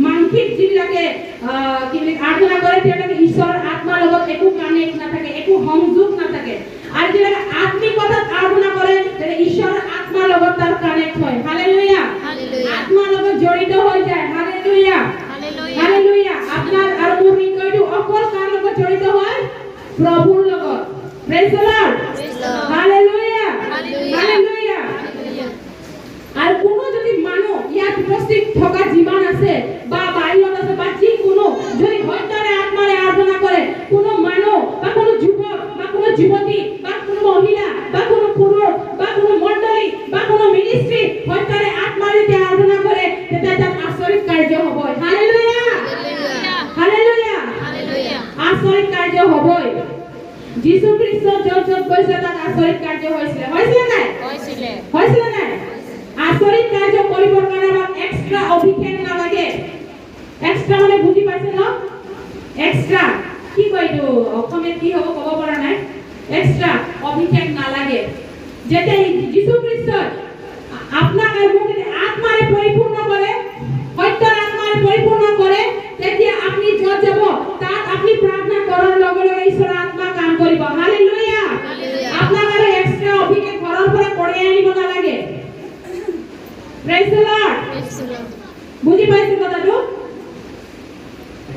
মাংসিক যিবিলাকে কি বুলি আৰাধনা কৰে, তেওঁলোকে ঈশ্বৰৰ আত্মাৰ লগত একো কানেক্ট নাথাকে, একো সংযোগ নাথাকে। আৰু যিবিলাকে আত্মিকতাত আৰাধনা কৰে, তেতিয়া ঈশ্বৰৰ আত্মাৰ লগত তাৰ কানেক্ট হয়। হালেলুয়া। হালেলুয়া। আত্মাৰ লগত জড়িত হৈ যায়। হালেলুয়া। হালেলুয়া। হালেলুয়া। আপোনাৰ আৰু মোৰ হৃদয়টো অকল কাৰ লগত জড়িত হয়? প্ৰভুৰ লগত। Praise the lord. Praise the Lord. Hallelujah. Hallelujah. Hallelujah. Hallelujah. আৰু কোনো যদি মানুহ ইয়াত উপস্থিত থকা যিমান আছে বা বাহিৰত আছে বা যিকোনো যদি সত্যৰে আত্মাৰে আৰাধনা কৰে, কোনো মানুহ বা কোনো যুৱক বা কোনো যুৱতী বা কোনো মহিলা বা কোনো পুৰুষ বা কোনো মণ্ডলী বা কোনো মিনিষ্ট্ৰী সত্যৰে আত্মাৰে যেতিয়া আৰাধনা কৰে, তেতিয়া তাত আচৰিত কাৰ্য হ'ব। হালেলুয়া। হালেলুয়া। হালেলুয়া। হালেলুয়া। আচৰিত কাৰ্য হ'বই। যীশু খ্ৰীষ্ট য'ত য'ত গৈছে, তাত আচৰিত কাৰ্য হৈছিলে। হৈছিলে নাই? হৈছিলে। হৈছিলে নাই? আচৰিত কাৰ্য কৰিবৰ কাৰণে আমাক এক্সট্ৰা অভিষেক নালাগে। এক্সট্ৰা মানে বুজি পাইছে ন? এক্সট্ৰা কি কয় এইটো অসমীয়াত কি হ'ব ক'ব পৰা নাই। এক্সট্ৰা অভিষেক নালাগে। যেতিয়া যীশু খ্ৰীষ্টই আপোনাক আৰু মোক যেতিয়া আত্মাৰে পৰিপূৰ্ণ কৰে, সত্যৰ আত্মাৰে পৰিপূৰ্ণ কৰে, তেতিয়া আপুনি য'ত যাব, তাত আপুনি প্ৰাৰ্থনা কৰাৰ লগে লগে ঈশ্বৰৰ আত্মা কাম কৰিব। হালেলুয়া। হালেলুয়া। আপোনাক আৰু এক্সট্ৰা অভিষেক ঘৰৰ পৰা কঢ়িয়াই আনিব নালাগে। Praise the lord. Praise the Lord. বুজি পাইছে কথাটো?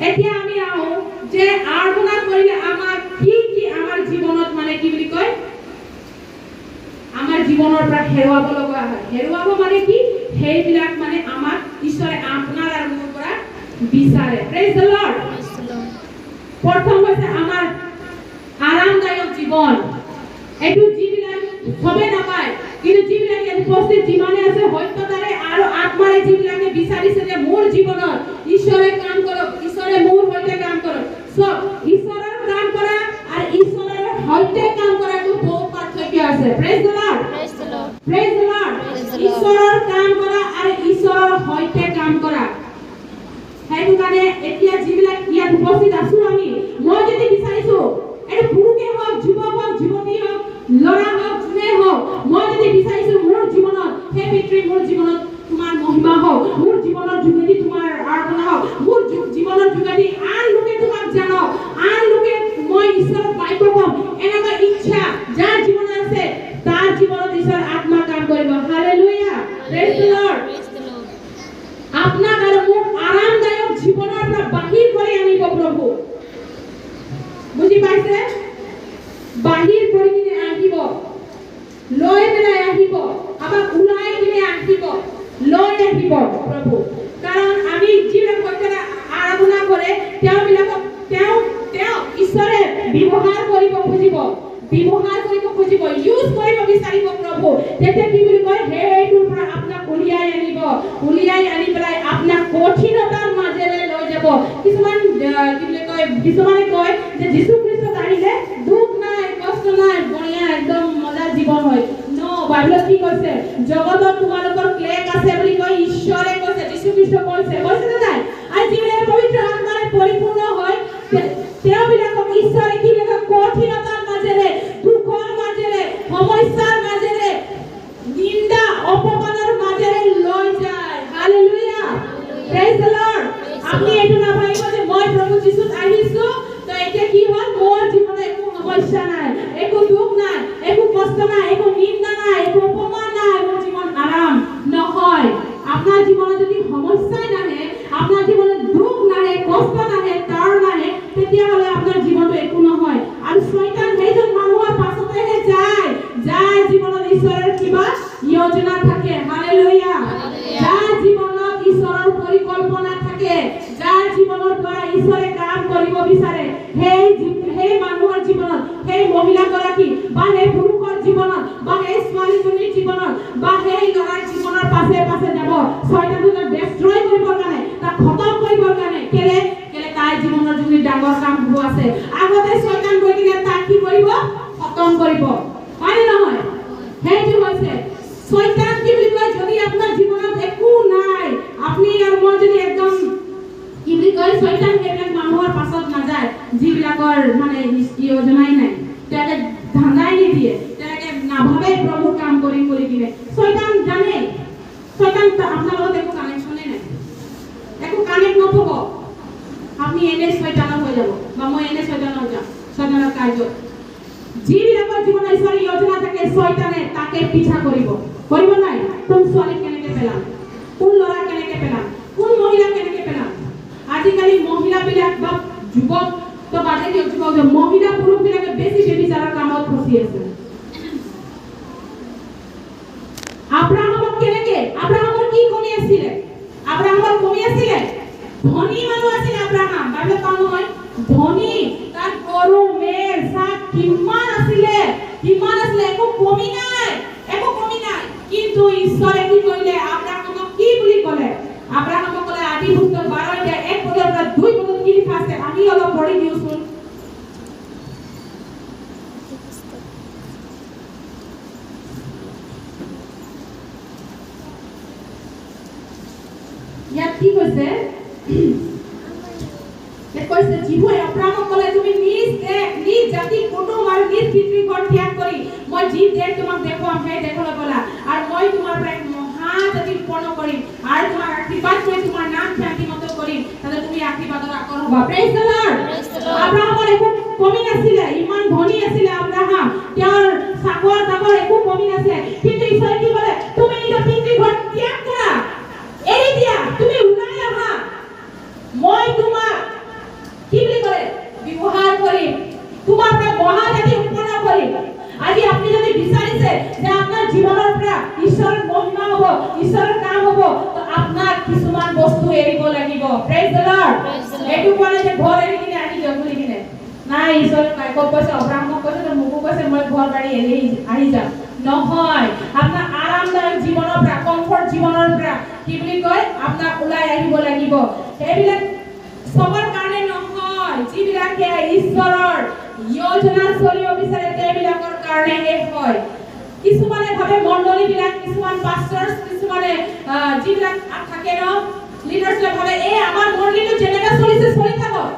এতিয়া আমি আহোঁ যে আৰাধনা কৰিলে আমাৰ কি কি আমাৰ জীৱনত মানে কি বুলি কয়, আমাৰ জীৱনৰ পৰা হেৰুৱাব লগা হয়। হেৰুৱাব মানে কি? সেইবিলাক মানে আমাক ঈশ্বৰে আপোনাৰ আৰু মোৰ পৰা বিচাৰে। Praise the lord. Praise the Lord. প্ৰথম হৈছে আমাৰ আৰামদায়ক জীৱন। এইটো যিবিলাক চবে নাপায়, কিন্তু যিবিলাক ইয়াত উপস্থিত যিমানে আছে, সত্যতাৰে আৰু আত্মাৰে যিবিলাকে বিচাৰিছে যে মোৰ জীৱনত ঈশ্বৰে কাম কৰক, ঈশ্বৰে মোৰ সৈতে কাম কৰক। চব ঈশ্বৰৰ কাম কৰা আৰু ঈশ্বৰৰ সৈতে কাম কৰাটো বহুত পাৰ্থক্য আছে। Praise the lord. Praise the Lord. Praise the lord. Praise the Lord. ঈশ্বৰৰ কাম কৰা আৰু ঈশ্বৰৰ সৈতে কাম কৰা। সেইটো কাৰণে এতিয়া যিবিলাক ইয়াত উপস্থিত আছো আমি, মই যদি বিচাৰিছো, এইটো পুৰুষে হওক, যুৱক হওক, যুৱতী হওক, ল'ৰা হওক, যোনে হওক, মই যদি বিচাৰিছো মোৰ জীৱনত, হে পিতৃ, মোৰ জীৱনত তোমাৰ মহিমা হওক, মোৰ জীৱনৰ যোগেদি তোমাৰ আৰাধনা হওক, মোৰ জীৱনৰ যোগেদি আন লোকে তোমাক জানক, আন লোকে মই ঈশ্বৰৰ বাক্য কম, এনেকুৱা ইচ্ছা যাৰ জীৱনত আছে, তাৰ জীৱনত ঈশ্বৰ আত্মা কাম কৰিব। Hallelujah. Praise the lord. Praise the Lord. আপোনাক আৰু মোক আৰামদায়ক জীৱনৰ পৰা বাহিৰ কৰি আনিব প্ৰভু। বুজি পাইছে? বাহিৰ কৰি কিনে আহিব, লৈ পেলাই আহিব, আমাক ওলাই কিনে আহিব, লৈ আহিব প্ৰভু। কাৰণ আমি যিবিলাক সত্যৰে আৰাধনা কৰে, তেওঁবিলাকক তেওঁ তেওঁ ঈশ্বৰে ব্যৱহাৰ কৰিব খুজিব, ব্যৱহাৰ কৰিব খুজিব, ইউজ কৰিব বিচাৰিব প্ৰভু। তেতিয়া কি বুলি কয়, সেইটোৰ পৰা আপোনাক উলিয়াই আনিব। উলিয়াই আনি পেলাই আপোনাক কঠিনতাৰ মাজেৰে লৈ যাব। কিছুমান কি বুলি কয়, কিছুমানে কয় যে যীশু খ্ৰীষ্টত আহিলে দুখ নাই, কষ্ট নাই, বঢ়িয়া একদম মজা জীৱন হয়। ন, বাইবেলত কি কৈছে? জগতত তোমালোকৰ ক্লেশ আছে বুলি কৈ ঈশ্বৰে কৈছে, যীশু খ্ৰীষ্ট কৈছে। কৈছে নে নাই? আৰু যিবিলাকে পবিত্ৰ আত্মাৰে পৰিপূৰ্ণ হয়, তেওঁবিলাকক ঈশ্বৰে কি বুলি কয়, কঠিনতাৰ মাজেৰে, দুখৰ মাজেৰে, সমস্যাৰ মাজেৰে, নিন্দা অপমানৰ মাজেৰে লৈ যায়। হালেলুয়া। Praise the lord. আপুনি এইটো নাভাবিব যে মই প্ৰভু যীশুত আহিছো তো এতিয়া কি হ'ল, মোৰ জীৱনত একো সমস্যা নাই, একো দুখ নাই, একো কষ্ট নাই, একো নিন্দা নাই, একো অপমান নাই, মোৰ জীৱন আৰাম। নহয়। আপোনাৰ জীৱনত যদি সমস্যাই নাহে, আপোনাৰ জীৱনত দুখ নাহে, কষ্ট নাহে, তাৰ নাহে, তেতিয়াহ'লে আপোনাৰ জীৱনটো একো নহয়। আৰু চয়তান সেইজন মানুহৰ পাছতেহে যায়, যাৰ জীৱনত ঈশ্বৰৰ কিবা যোজনা থাকে। হালেলুয়া। যাৰ জীৱনত ঈশ্বৰৰ পৰিকল্পনা থাকে, যাৰ জীৱনৰ দ্বাৰা ঈশ্বৰে কাম কৰিব বিচাৰে, সেই মানুহৰ জীৱনত, সেই মহিলাগৰাকী বা সেই পুৰুষৰ জীৱনত বা সেই ছোৱালীজনীৰ জীৱনত বা সেই ল'ৰাৰ জীৱনৰ পাছে পাছে যাব চয়তানটো, তাক ডেষ্ট্ৰয় কৰিবৰ কাৰণে, তাক খতম কৰিবৰ কাৰণে। কেলে কেলে তাইৰ জীৱনৰ যোনে ডাঙৰ কাম হ'ব আছে, আগতে চয়তান গৈ কিনে তাক কি কৰিব? খতম কৰিব। হয়নে নহয়? সেইটো হৈছে চয়তান। কি বুলি কয়, যদি আপোনাৰ জীৱনত একো নাই, আপুনি আৰু মই যদি একদম কি বুলি কয়, চয়তান সেইবিলাক মানুহৰ পাছত নাযায় যিবিলাকৰ মানে যোজনাই নাই, তেওঁলোকে ধান্দাই নিদিয়ে, তেওঁলোকে নাভাবে প্ৰভুৰ কাম কৰিম বুলি কিনে। চয়তান জানে, চয়তান আপোনাৰ লগত একো কানেকশ্যনেই নাই, একো কানেকশ্যন। হ'ব? আপুনি এনে চয়তানৰ হৈ যাব বা মই এনে চয়তানৰ হৈ যাম। চয়তানৰ কাৰ্যত, যিবিলাকৰ জীৱনত ঈশ্বৰৰ যোজনা থাকে, চয়তানে তাকে পিছা কৰিব। কৰিব নাই? কোন ছোৱালীক কেনেকে পেলাম, কোন ল'ৰা কেনেকে পেলাম, কোন মহিলা কেনেকে পেলাম। আজিকালি মহিলাবিলাক বা যুৱক তো বাদে দিয়ক, যুৱক, মহিলা পুৰুষবিলাকে বেছি ব্যভিচাৰৰ কামত ফচি আছে। আব্ৰাহামক কেনেকে, আব্ৰাহামৰ কি কমি আছিলে? আব্ৰাহামৰ কমি আছিলে, ধনী মানুহ আছিলে আব্ৰাহাম। বাইবেলত পাওঁ নহয়, ধনী, তাৰ গৰু মেৰ ছাগ কিমান আছিলে, কিমান আছিলে, একো কমি নাই, একো কমি নাই। কিন্তু ঈশ্বৰে কি কৰিলে? আব্ৰাহামক কি বুলি ক'লে? আব্ৰাহামক ক'লে, আদি পুস্তক 12 অধ্যায় 1 পদৰ পৰা 2 পদত কি লিখা আছে, আমি অলপ পঢ়ি দিওঁচোন। ইয়াত কি কৈছে? ইয়াত কৈছে, যিহোৱাই অব্ৰাহামক ক'লে, তুমি নিজ দেশ, নিজ জাতি, কুটুম আৰু নিজ পিতৃ ঘৰ ত্যাগ কৰি মই যি দেশ তোমাক দেখুৱাম সেই দেশলৈ ব'লা, আৰু মই তোমাৰ পৰা এক মহাজাতি উৎপন্ন কৰিম আৰু তোমাক আশীৰ্বাদ কৰি তোমাৰ নাম খ্যাতিমত কৰিম, তাতে তুমি আশীৰ্বাদৰ আকৰ হ'বা। Praise the Lord. আব্ৰাহামৰ একো কমি নাছিলে, ইমান ধনী আছিলে আব্ৰাহাম, তেওঁৰ চাকৰ তাকৰ একো কমি নাছিলে। কিন্তু ঈশ্বৰে কি ক'লে? তুমি নিজৰ পিতৃ ঘৰ ত্যাগ কৰা, এৰি দিয়া, তুমি ওলাই আহা, মই তোমাক কি বুলি ক'লে ব্যৱহাৰ কৰিম, তোমাৰ পৰা মহাজাতি উৎপন্ন কৰিম। আজি আপুনি যদি বিচাৰিছে যে আপোনাৰ জীৱনৰ পৰা ঈশ্বৰৰ মহিমা হ'ব, ঈশ্বৰৰ কাম হ'ব, তো আপোনাক কিছুমান বস্তু এৰিব লাগিব। Praise the Lord. এইটো কোৱা নাই যে ঘৰ এৰি কিনে আহি যাওক বুলি কিনে। নাই, ঈশ্বৰে কাইকক কৈছে, অব্ৰাহামক কৈছে, তো মোকো কৈছে মই ঘৰ বাৰী এৰি আহি যাম। নহয়, আপোনাৰ আৰামদায়ক জীৱনৰ পৰা, কমফৰ্ট জীৱনৰ পৰা কি বুলি কয়, আপোনাক ওলাই আহিব লাগিব। সেইবিলাক চবৰ কাৰণে নহয়, যিবিলাকে ঈশ্বৰৰ যোজনা চলিব বিচাৰে সেইবিলাকৰ কাৰণেহে হয়। কিছুমানে ভাবে মণ্ডলীবিলাক, কিছুমান পাষ্টৰ্ছ, কিছুমানে যিবিলাক থাকে ন লিডাৰ্ছ, ভাবে এই আমাৰ মণ্ডলীটো যেনেকৈ চলিছে চলি থাকক।